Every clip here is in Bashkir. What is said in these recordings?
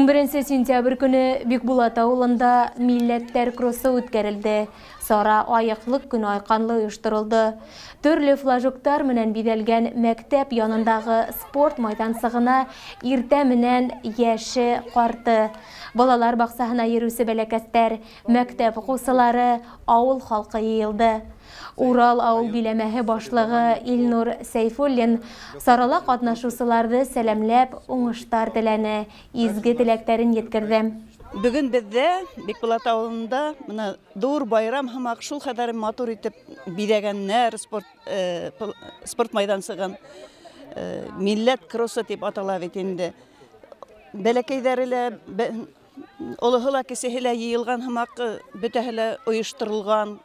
11 сентябрь көне Бикбулат ауылында милләттәр кроссы үткәрелде. Сара айыҡлыҡ көнө айҡанлы ойошторолдо. Төрлө флажоктар менән биҙәлгән мәктәп янындағы спорт майҙансығына иртә менән йәше, ҡарты, балалар баҡсаһына йөрөүсе бәләкәстәр, мәктәп уҡыусылары, ауыл халҡы йыйылды. Урал ауыл биләмәһе башлығы Илнур Сәйфуллин сарала ҡатнашыусыларҙы сәләмләп, уңыштар теләне, изге теләктәрен еткерҙе. Бөгөн беҙҙә Бикбулат ауылында мына ҙур байрам һымаҡ, шул хәҙәр матур итеп биҙәгәннәр спорт майҙансығын. Милләт кроссы тип атала бит инде. Бәләкәйҙәре лә, олоһо ла, кесеһе лә йыйылған һымаҡ, бөтәһе лә ойошторолған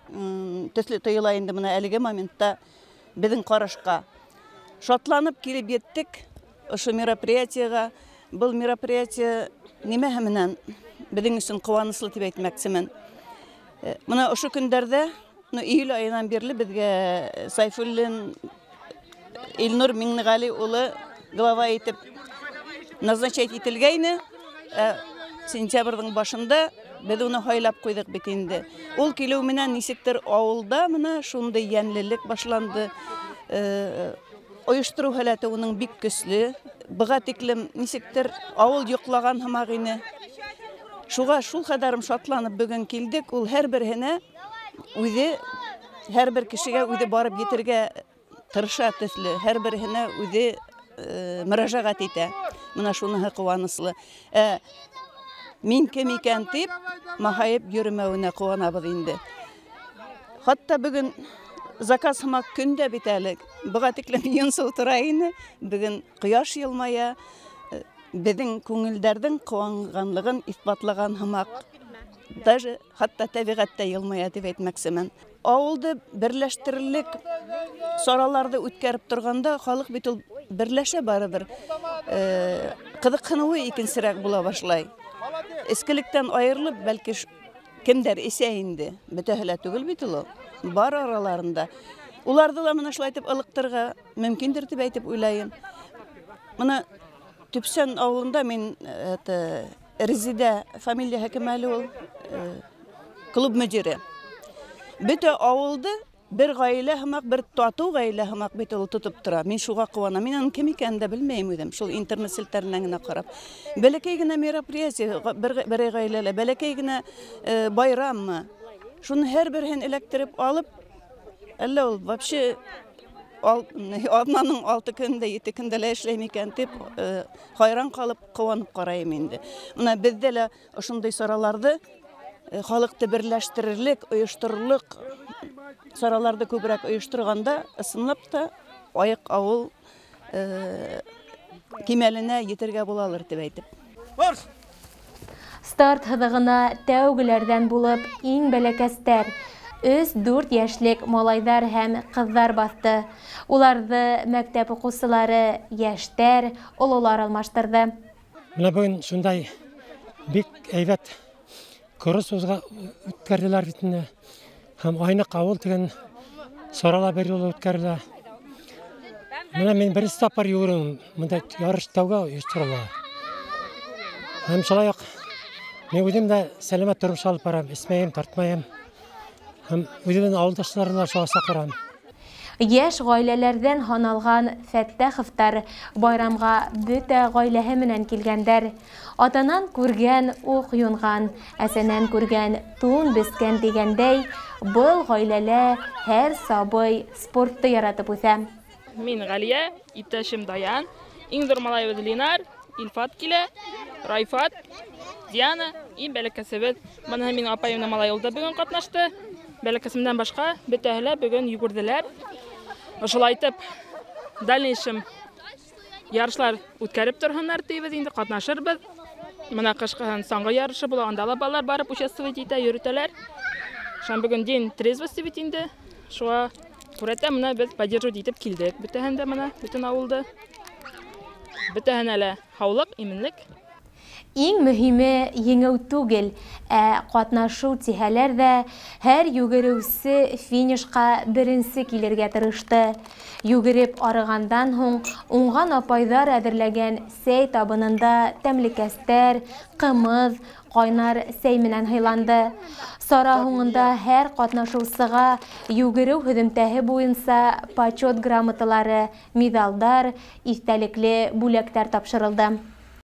төҫлө тойола инде мына әлеге моментта беҙҙең ҡарашҡа. Шатланып килеп еттек ошо мероприятиеға. Был мероприятие нимәһе менән беҙҙең өсөн ҡыуаныслы тип әйтмәксемен. Мына ошо көндәрҙә, июль айынан бирле беҙгә Сайфуллин Илнур Миңнеғәли улы глава итеп назначать ителгәйне. Сентябрҙең башында беҙ уны һайлап ҡуйҙыҡ бит инде. Ул килеү менән нисектер ауылда мына шундай йәнлелек башланды. Ойоштороу һәләте уның бик көслө. Быға тиклем нисектер ауыл йоҡлаған һымаҡ ине. Шуға шул хәҙәрем шатланып бөгөн килдек. Ул һәр береһенә үҙе, һәр бер кешегә үҙе барып етергә тырыша төҫлө, һәр береһенә үҙе мөрәжәғәт итә. Мына шуныһы ҡыуаныслы. Мин кем икән тип маһайып йөрөмәүенә ҡыуанабыҙ инде. Хатта бөгөн заказ һымаҡ көн дә бит әле. Быға тиклем йынсы ултыра ине. Бөгөн ҡояш йылмая, беҙҙең күңелдәрҙең ҡыуанғанлығын иҫбатлаған һымаҡ. Даже хатта тәбиғәт тә йылмая тип әйтмәксемен. Ауылды берләштерерлек сараларҙы үткәреп торғанда халыҡ бит ул берләшә барыбер. Ҡыҙыҡһыныуы икенсерәк була башлай. Эскелектән айырылып, бәлки кемдәр эсә инде, бөтәһе лә түгел бит ул, бар араларында. Уларҙы ла мына шулай итеп ылыҡтырға мөмкиндер тип әйтеп уйлайым. Мына Төпсән ауылында мин Резидә фамилияһы кем әле ул, клуб мөдире. Бөтә ауылды бер ғаилә һымаҡ, бер татыу ғаилә һымаҡ бит ул тотоп тора. Мин шуға ҡыуанам. Мин уның кем икәнен дә белмәйем үҙем, шул интернет селтәренән генә ҡарап. Бәләкәй генә мероприятие, бер ғаиләлә, бәләкәй генә байраммы? Шуны һәр береһен эләктереп алып, әллә ул вообще аҙнаның 6 көндә, 7 көндә лә эшләйме икән тип хайран ҡалып, ҡыуанып ҡарайым инде. Мына беҙҙә лә ошондай сараларҙы, халыҡты берләштерерлек, ойошторорлоҡ сараларҙы күберәк ойошторғанда, ысынлап та айыҡ ауыл кимәленә етергә булалыр тип әйтеп. Старт һыҙығына тәүгеләрҙән булып иң бәләкәстәр, 3-4 йәшлек малайҙар һәм ҡыҙҙар баҫты. Уларҙы мәктәп уҡыусылары, йәштәр, ололар алмаштырҙы. Мына бөгөн шундай бик һәйбәт кросс үткәрҙеләр бит инде. Һәм айныҡ ауыл тигән сарала бер юлы үткәрелә. Мына мин беренсе тапҡыр йүгереүем, бындай ярыш тәүгә ойошторола. Һәм шулай уҡ мин үҙем дә сәләмәт тормош алып барам, эсмәйем, тартмайым. Һәм үҙемдең ауылдаштарымды ла шуға саҡырам. Йәш ғаиләләрҙән һаналған Фәттәховтар байрамға бөтә ғаиләһе менән килгәндәр. Атанан күргән уҡ юнған, әсәнән күргән тун бескән тигәндәй, был ғаиләлә һәр сабый спортты яратып үҫә. Мин Ғәлиә, иптәшем Даян, иң ҙур малайыбыҙ Линар, Илфат килә, Райфат, Диана, иң бәләкәсебеҙ. Быныһы минең апайымдың малайы, ул да бөгөн ҡатнашты. Бәләкәсемдән башҡа бөтәһе лә бөгөн йүгерҙеләр. Ошолай итеп, дальнейшем ярышлар үткәреп торһоннар тибеҙ инде, ҡатнашырбыҙ. Мына ҡышҡыһын саңғы ярышы була, анда ла балалар барып участвовать итә, йөрөтәләр. Шунан бөгөн день трезвости бит инде. Шуға күрә тә мына беҙ поддерживать итеп килдек. Бөтәһен дә мына, бөтөн ауылды. Бөтәһенә лә һаулыҡ, именлек. Иң мөһиме еңеү түгел, ә ҡатнашыу тиһәләр ҙә, һәр йүгереүсе финишҡа беренсе килергә тырышты. Йүгереп арығандан һуң уңған апайҙар әҙерләгән сәй табынында тәмлекәстәр, ҡымыҙ, ҡайнар сәй менән һыйланды. Сара һуңында һәр ҡатнашыусыға йүгереү һөҙөмтәһе буйынса почет грамоталары, миҙалдар, иҫтәлекле бүләктәр тапшырылды.